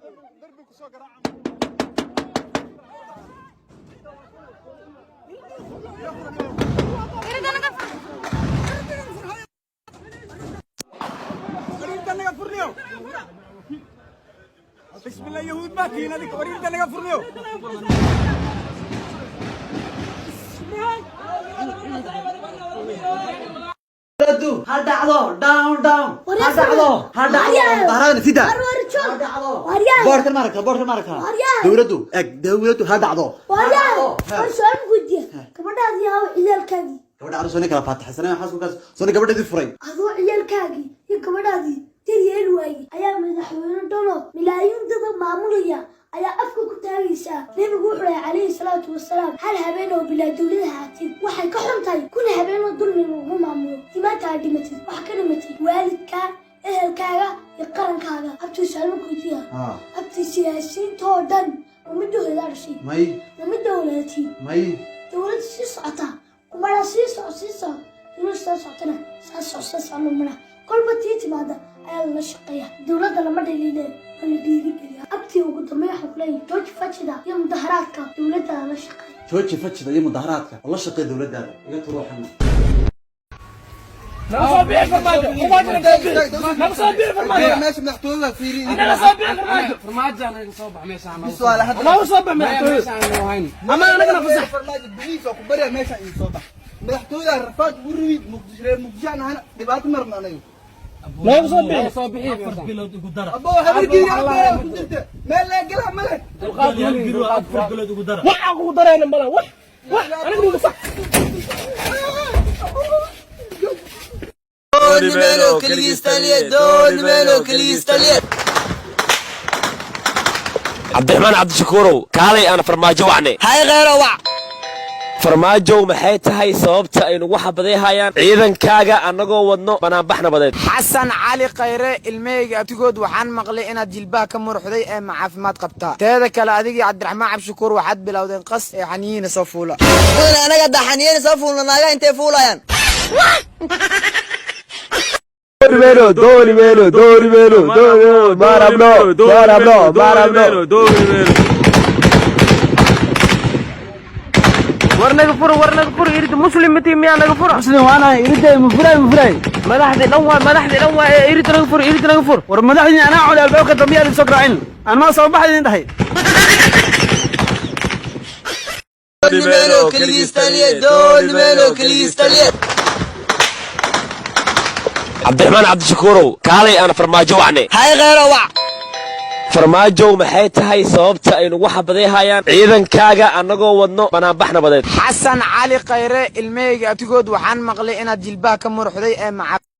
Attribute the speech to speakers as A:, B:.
A: Darbi ku soo garaaca. Naga furniyo. Bismillah, yahuud baa tihiin adinka. Warirda naga furniyo.
B: Dowladdu ha dhacdo, down down, ha dhacdo, ha dhacdo, mudaharaadna sida ha dhacdo. Boorkan ma aragtaa? Boorkan ma aragtaa? Dowladdu eg, dowladdu ha dhacdo, ha dhacdo.
C: War su'aal guddiya: gabadhaadii haw ciyaalkaagii?
B: Gabadha aroos soo kala faataxsanay xaaskaas soo gabadheedii furay.
C: Adoo ciyaalkaagii iyo gabadhaadii daryeeli waayey ayaa madaxweyne dhano milaayiin dada maamulaya ayaa afka ku taagaysaa. Nebigu wuxuu dhahay, calayhi salaatu wasalaam, hal habeen oo bilaa dowlada haatid waxay ka xun tahay 1000 habeen oo dulmi lagu maamulo. Dimaanta aad dhimatid waxaa ka dhimatay waalidkaa, ehelkaaga iyo qarankaaga. Abtii saalmo guddiya. Abtii, siyaasiyiinta oo dhan ma mid dowladaa dhashay?
B: May.
C: Ma mid dowladatii?
B: May.
C: Dowladda sii socota kumara, sii soco, sii soco, dowladda soo socotana saa soco, saa soco lumana. Kolba tii timaada ayaa lala shaqeeya. Dowladda lama dhaliile, waa la dhiirigeliya. Abtii, ugu dambeyn waxaan kuleeyahay: jooji fajida iyo mudaharaadka, dowladda lala shaqeeya.
B: Jooji fajida iyo mudaharaadka oo la shaqeey dowladdaada. Iga turuuxana.
D: Naga soo bixi Farmaajo, Farmaajo naga soo bixi, naga soo bixi Farmaajo.
E: Meesha madaxtooyada fiiri.
D: Naga soo bixi Farmaajo.
F: Farmaajo naga soo bax meesha.
E: Su'aal hadda.
D: Naga soo bax madaxtooyada.
F: Meesha aan hayn.
D: Ama anagana fasax.
E: Farmaajo biliis oo ku barya, meesha ii soo bax. Madaxtooyada rafaad ugu ribi. Muqdisho, reer Muqdisho aan ahana, dhibaato marna anaga.
D: Naga soo bixi.
F: Soo bixi meesha.
G: 4 bilood ugu dara.
E: Abbo, habarkiina abbo ku jirta meel la gala male.
D: Dulqaad.
G: Hal bilo, 4 bilood ugu dara.
D: Wax aan kugu darayna mala, wax wax anaga nugu sax.
H: Doonimelo keligiis taliye, doonimelo keligiis taliye.
I: Cabdiraxmaan Cabdishakuurow, kaalay aan Farmaajo wacne.
H: Hay kheyro wac.
I: Farmaajow, maxay tahay sababta ay nugu xabadayhayaan ciidankaaga annagoo wadno banaanbax nabadeed?
J: Xasan Cali Khayre, ilmahayga abtigood, waxaan maqlay inaad jilbaha ka muruxday ee ma caafimaad qabtaa? Teeda kale, adigii Cabdiraxmaan Cabshakuur waxaad bilowdeen qas ee xaniyihiina soo fuula.
H: Anaga daxaniyeen soo fuulna, naaga intay fuulayaan.
I: Doonimelo, doonimelo, doonimelo, maarabno, maarabno, maarabno.
D: War naga fura, war naga fura irida. Muslim mati miyaa? Naga fura.
A: Muslim waana, irida ma furay, ma furay.
D: Madaxdii dhan waa, madaxdii dhan waa ee irida naga fur, irida naga fur.
A: War madaxdii anaa culi, albaabka dambe yaa soo garaacin, anaa soo baxay idin dhahay.
H: Doonimelo keligiis taliye, doonimelo keligiis taliye.
I: Cabdiraxmaan Cabdishakuurow, kaalay aan Farmaajo wacne.
H: Hay kheyro wac.
I: Farmaajow, maxay tahay sababta ay nugu xabadayhayaan ciidankaaga annagoo wadno banaanbax nabadeed?
J: Xasan Cali Khayre, ilmahayga abtigood, waxaan maqlay inaad jilbaha ka muruxday ee ma